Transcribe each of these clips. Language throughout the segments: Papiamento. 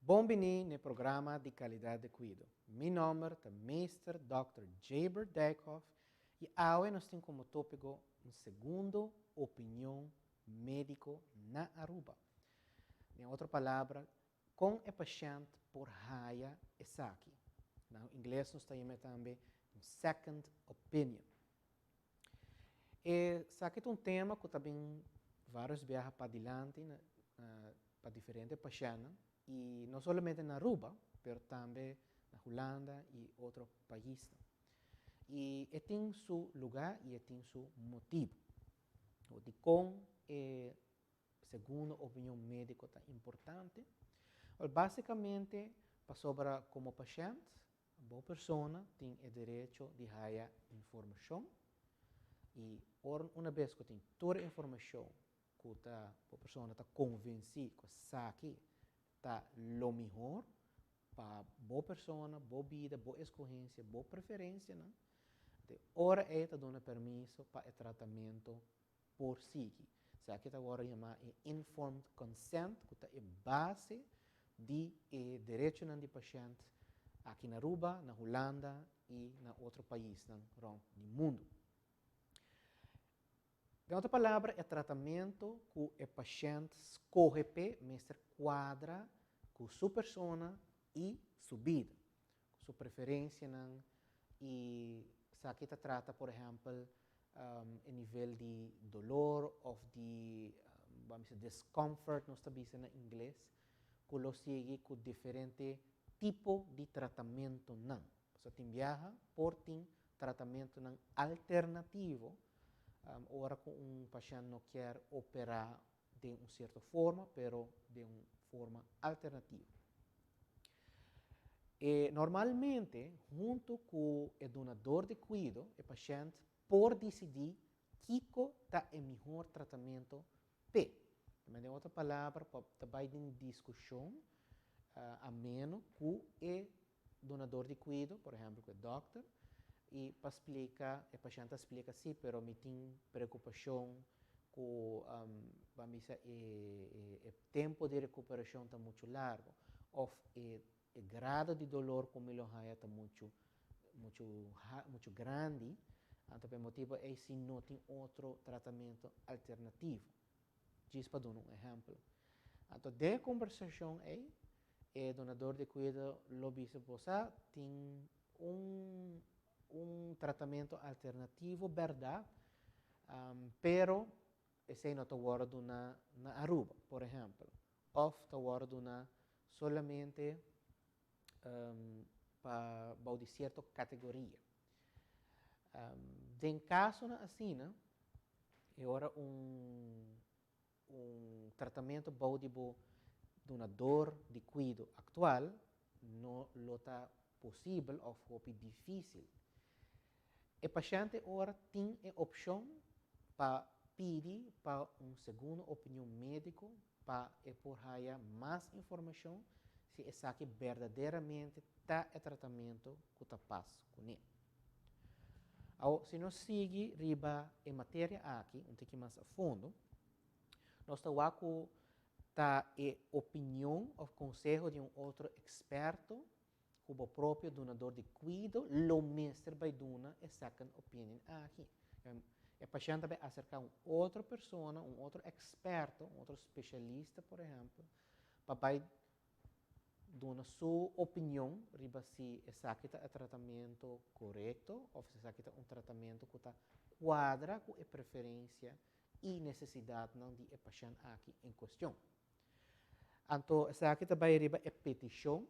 Bon bini na programa di Calidad di Cuido. Mi nomber ta Meester Dr. Jaber Dijkhoff y awe nos tin como topico un segundo opinion medico na Aruba. Den otro palabra, con e pashent por haya esaki. Na Ingles nos ta yama tambe un second opinion. Esaki ta un tema cu ta bin varios biaha padilanti pa diferente pashentnan y no solamente na Aruba, pero tambe na Hulanda y otro paisnan. Y e tin su lugar y e tin su motibo. Dicon e segundo opinion medico ta importante? Well, basicamente, pasobra como pashent, bo persona tin e derecho di haya informacion y un bes cu tin tur informacion cu ta e persona ta convenci cu esaki ta lo mihor pa bo persona, bo bida, bo escogencia, bo preferencia, no? E ora e ta duna permiso pa e tratamento por sigui. Esaki ta awor yama informed consent, cu ta e base di e derecho di pashent aki na Aruba, na Hulanda y na otro paisnan rond di mundo. Den otro palabra, e tratamento cu e pashent scoge p'e mester cuadra cu su persona y su bida, su preferencia y esaki ta trata, por ehempel, e nivel di dolor of di, ban bisa, discomfort, nos ta bisa na Ingles, cu lo sigui cu diferente tipo di tratamentonan. So, tin biaha por tin tratamentonan alternativo, ora cu un pashent no kier opera di un cierto forma, pero di un forma alternativo. Y normalmente, hunto cu e dunador di cuido, e pashent por dicidi kico ta e mihor tratamento p'e. Den otro palabra, tambe tin discusion ameno cu e dunador di cuido, por ehempel, cu e dokter, y pa splica, e pashent splica si, pero mi tin preocupacion cu, ban bisa, e tempo di recuperacion ta mucho largo, of e grado di dolor cu mi lo haya ta mucho, mucho, mucho grandi, anto pa e motibo ey si no tin otro tratamento alternativo. Djis pa duna un ehempel. Anto, den conversacion ey, e dunador di cuido lo bisa: "Bo tin un tratamento alternativo, berdad, pero esey no ta wordo na Aruba, por ehempel. Of ta wordo na solamente pa di cierto categoria." Den casonan asina, e ora un tratamento bou di bo dunador di cuido actual no lo ta posibel of hopi dificil. E pashent ora tin e opcion pa pidi pa un segundo opinion medico pa e por haya mas informacion si esaki berdaderamente ta e tratamento cu ta pas cu ne. Awor, si nos sigui riba e materia aki, un tiki mas a fondo, nos ta wak ta e opinion of conseho di un otro experto cu e propio dunador di cuido lo mester bay duna e second opinion aki. E pashent ta bay acerca un otro persona, un otro experto, un otro specialista, por ehempel, pa bay duna su opinion riba si esaki ta e tratamento corecto of si esaki ta un tratamento cu ta cuadra cu e preferencia y necesidad di e pashent aki en cuestion. Anto, esaki ta bay riba e peticion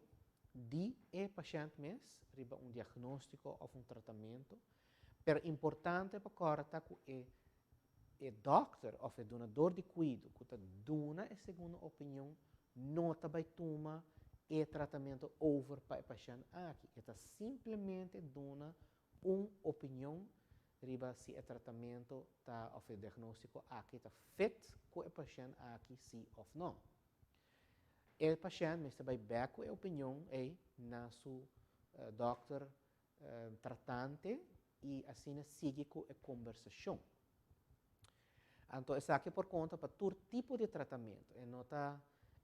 di e pashent mes, riba un diagnostico of un tratamento, pero importante pa corda cu e dokter of e dunador di cuido cu ta duna e segundo opinion no ta bay tuma e tratamento over pa e pashent aki. E ta simplemente duna un opinion riba si e tratamento ta of e diagnostico aki ta fit cu e pashent aki si of no. E pashent mester bay back cu e opinion ey na su dokter tratante y asina sigui cu e conversacion. Anto, esaki por conta pa tur tipo di tratamento. E no ta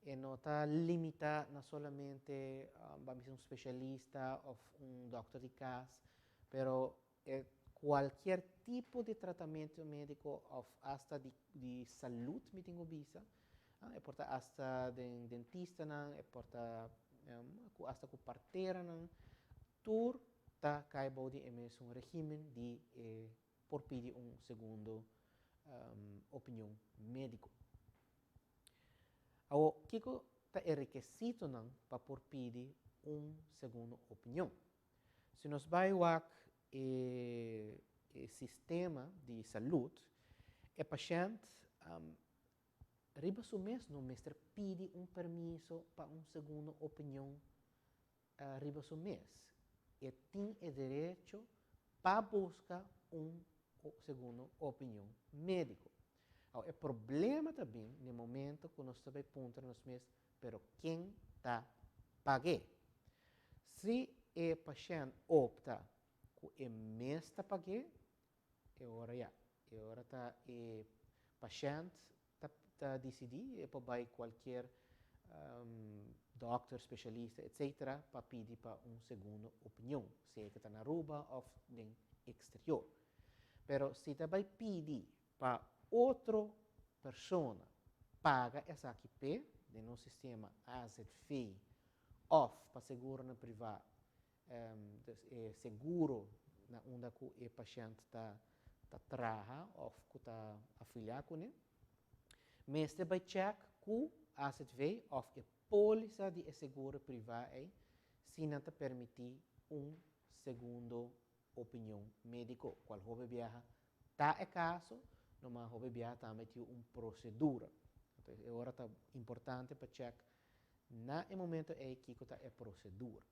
E no ta limita na solamente ban bisa un specialista of un dokter di cas, pero cualkier tipo di tratamento medico of hasta di salud, mi tin cu bisa. E por ta hasta den dentistanan, e por ta hasta cu parteranan, tur ta cay bou di e mesun regimen di por pidi un segundo opinion medico. Awo, kico ta e requisitonan pa por pidi un segundo opinion? Si nos bay wak e sistema di salud, e pashent riba su mes no mester pidi un permiso pa un segundo opinion riba su mes. E tin e derecho pa busca un segundo opinion medico. E problema tambe na momento cu nos ta puntra nos mes, pero ken ta pag'e? Si e pashent opta cu e mes ta pag'e, e ora ya, e ora ta e pashent ta dicidi e por bay cualkier dokter, specialista, etc. Pa pidi pa un segundo opinion, sea cu ta na Aruba of den exterior. Pero si ta bay pidi pa otro persona paga esaki p'e, den nos sistema AZV of pa seguro na priva, dus seguro na unda cu e pashent ta traha of cu ta afilia cune, mester bay check cu AZV of e polisa di seguro priva ey si nan ta permiti un segundo opinion medico, cual hopi biaha ta e caso, no, mas hopi biaha tambe tin un procedura. Anto, ora ta importante pa check na e momento ey kico ta e procedura.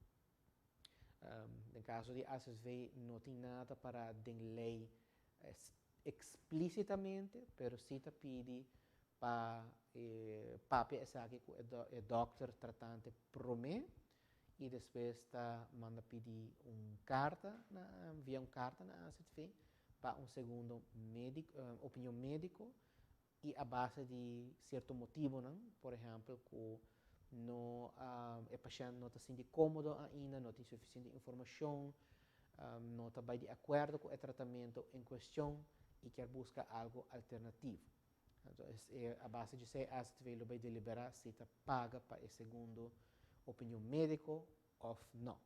Den caso di AZV no tin nada para den ley explicitamente, pero si ta pidi pa papia esaki cu e dokter tratante prome y despues ta manda pidi un carta via un carta na AZV pa un segundo opinion medico y a base di cierto motivonan, por ehempel, cu no, e pashent no ta sinti comodo ainda, no tin suficiente informacion, no ta di acuerdo cu e tratamento en cuestion y kier busca algo alternativo. Anto, a base di esey AZV lo bay delibera si ta paga pa e segundo opinion medico of no.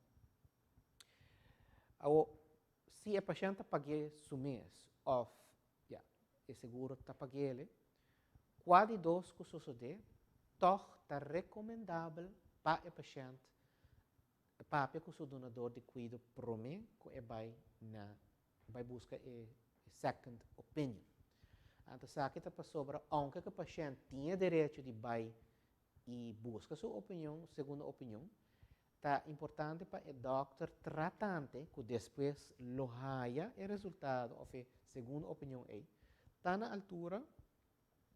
Awo, si e pashent paga su mes of ya, e seguro ta pag'e, cual di dos cu sucede, toch ta recomendabel pa e pashent papia cu su dunador di cuido prome cu e bay busca e second opinion. Anto, esaki ta pasobra, aunke e pashent tin derecho di bay y busca su opinion, segundo opinion, ta importante pa e dokter tratante, cu despues lo haya e resultado of e segundo opinion ey, ta na altura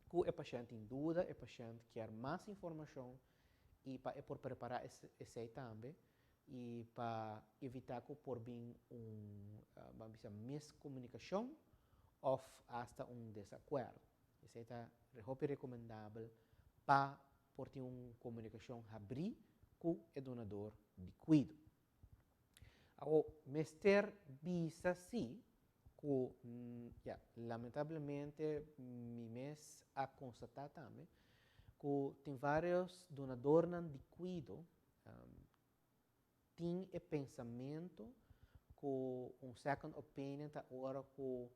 cu e pashent tin duda, e pashent kier mas informacion y pa e por prepara esey tambe y pa evita cu por bin un, ban bisa, miscomunicacion of hasta un desacuerdo. Esey ta hopi recomendabel pa por tin un comunicacion habri cu e dunador di cuido. Awo, mester bisa si cu ja, lamentablemente mi mes a constata tambe cu tin varios dunadornan di cuido tin e pensamento cu un second opinion ta ora cu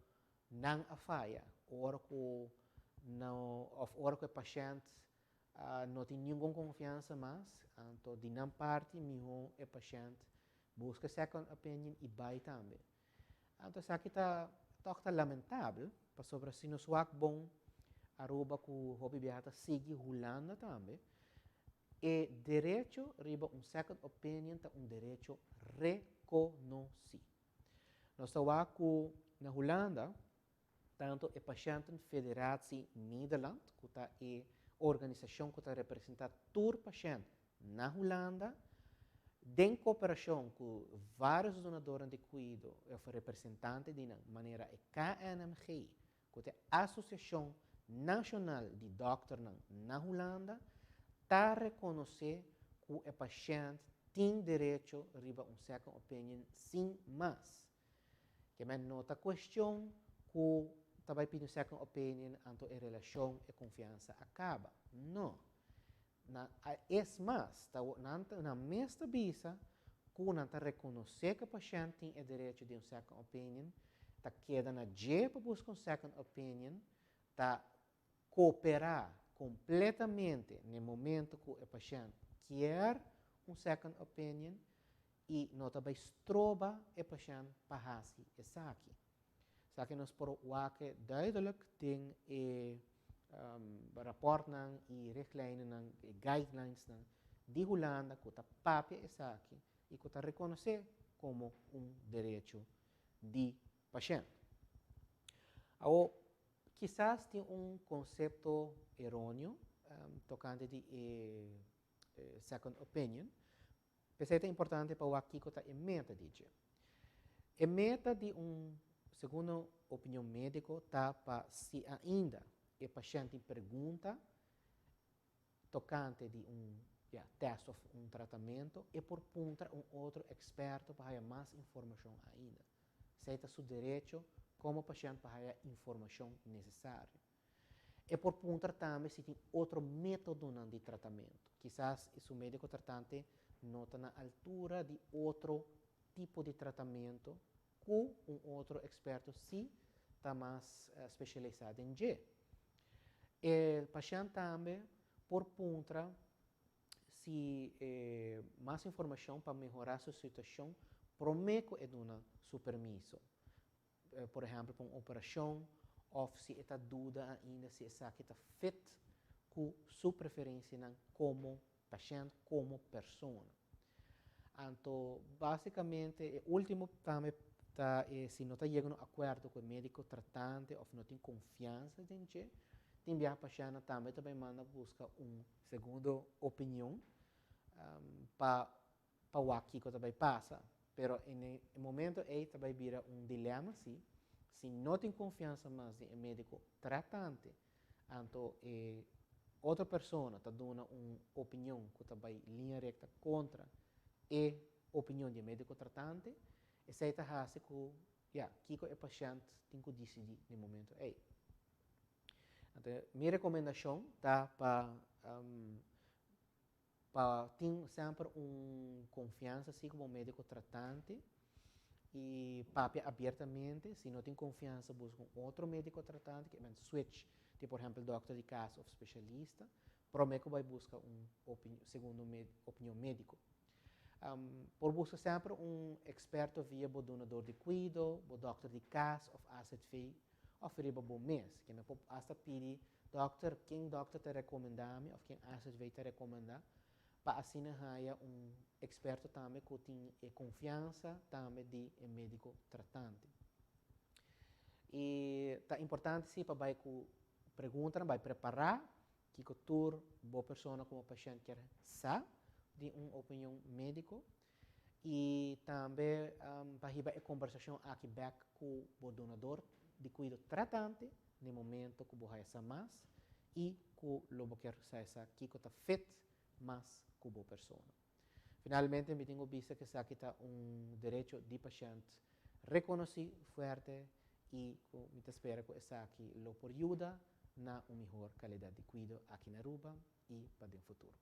nan a faya, ora cu no, of ora cu e pashent no tin ningun confiansa mas, anto di nan parti miho e pashent busca second opinion y bay tambe. Anto esaki ta toch ta lamentabel, pasobra si nos wak bon, Aruba cu hopi biaha ta sigui Hulanda tambe, e derecho riba un second opinion ta un derecho reconoci. Nos ta wak cu na Hulanda, tanto e Patiëntenfederatie Nederland, cu ta e organisacion cu ta representa tur pashent na Hulanda, den cooperacion cu varios dunadornan di cuido of representante di nan, manera e KNMG, cu ta e Asociacion Nacional di Dokternan na Hulanda, Ta rekonosé ku e pashènt tin derecho riba un second opinion sin mas. Ke men no ta kuestion ku ta bai pidi un second opinion anto e relashon, e konfiansa a kaba. No. Na, es mas, ta, nan, nan mes ta bisa ku nan ta rekonosé ku e pashènt tin e derecho di un second opinion, ta keda na dje pa buska un second opinion, ta kooperá kompletamente na momento ku e pashènt kier un second opinion i no ta bai stroba e pashènt pa hasi esaki. Esaki nos por wak duidelijk den e rapportnan i richtlijnennan, e guidelinesnan di Hulanda ku ta papia esaki i ku ta rekonosé komo un derecho di pashènt. Awor, kisas tin un konsepto eróneo tokante di e second opinion. P'esei ta importante pa wak kiko ta e meta di dje. E meta di un segundo opinion médiko ta pa si ainda e pashènt tin pregunta tokante di un, ja, test òf un tratamentu, e por puntra un otro eksperto pa haña mas informashon ainda. Esei ta su derecho komo pashènt pa haña informashon nesesario. E por puntra tambe si tin otro métodonan di tratamentu. Kisas su médiko tratante no ta na altura di otro tipo di tratamentu ku un otro eksperto sí ta mas spesialisá den dje. E pashènt tambe por puntra si mas informashon pa mehorá su situashon promé ku e duna su permiso. Por ehèmpel pa un operashon òf si e ta duda ainda si esaki ta fit ku su preferensianan komo pashènt, komo persona. Anto básikamente e último tambe ta e si no ta yega na un akuerdo ku e médiko tratante òf no tin konfiansa den dje, tin biaha pashèntnan tambe ta bai manda buska un segundo opinion pa wak kiko ta bai pasa. Pero en e momento ei ta bai bira un dilema si, si no tin konfiansa mas den e médiko tratante, anto e otro persona ta duna un opinion ku ta bai liña rekta kontra e opinion di e médiko tratante, esei ta hasi ku, ya, kiko e pashènt tin ku disidí den e momento ei. Anto mi rekomendashon ta pa tin semper un konfiansa si ku bo médiko tratante i papia abiertamente. Si no tin konfiansa, buska un otro médiko tratante, ke men switch di por ehèmpel dòkter di kas òf spesialista, promé ku bai buska un segundo opinion médiko. Por buska semper un eksperto via bo dunador di kuido, bo dòkter di kas òf AZV òf riba bo mes. Ke men por asta pidi dòkter, ken dòkter ta rekomendá mi òf ken AZV ta rekomendá, pa asina haña un eksperto tambe ku tin e konfiansa tambe di e médiko tratante. I ta importante si pa bai ku preguntanan, bai prepará kiko tur bo persona komo pashènt kier sa di un opinion médiko i tambe pa hiba e kombersashon aki bèk ku bo dunador di kuido tratante na e momento ku bo haya sa mas i ku lo bo kier sa sa kiko ta fit mas ku bo persona. Finalmente mi tin ku bisa ku esaki ta un derecho di pashènt rekonosí fuerte i ku mi ta spera ku esaki lo por yuda na un mihor kalidat di kuido aki na Aruba i pa den futuro.